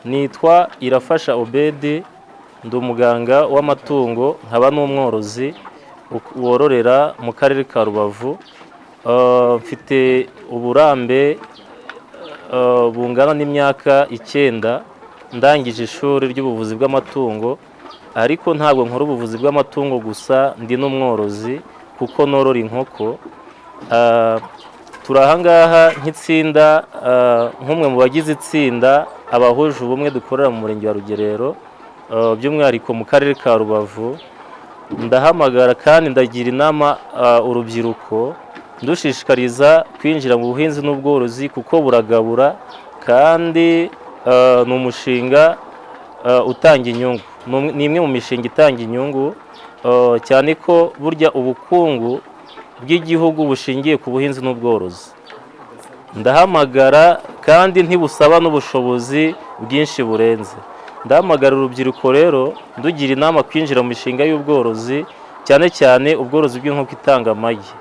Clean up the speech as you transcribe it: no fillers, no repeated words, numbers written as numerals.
Nitwa Irafasha Obedi, ndi umuganga w'amatungo nkaba n'umworozi wororera mu karere ka Rubavu. Mfite uburambe bungana n'imyaka 9 ndangije ishuri ry'ubuvuzi bw'amatungo, ariko ntabwo nkora ubuvuzi bw'amatungo gusa, ndi n'umworozi kuko norora inkoko. Turi aha ngaha nk'itsinda, nk'umwe mu bagize itsinda Abahuje Ubumwe dukorera mu murenge wa Rugerero, by'umwihariko mu karere ka Rubavu. Ndahamagara kandi ndagira inama urubyiruko, ndushishikariza kwinjira mu buhinzi n'ubworozi kuko buragabura kandi ni umushinga utanga inyungu. Ni imwe mu mishinga itanga inyungu, cyane ko burya ubukungu bw'igihugu bushingiye ku buhinzi n'ubworozi. Ndahamagara kandi ntibusaba n'ubushobozi bwinshi burenze. Ndahamagara urubyiruko rero ndugira inama kwinjira mu mishinga y'ubworozi, cyane cyane ubworozi bw'inkoko itanga amagi.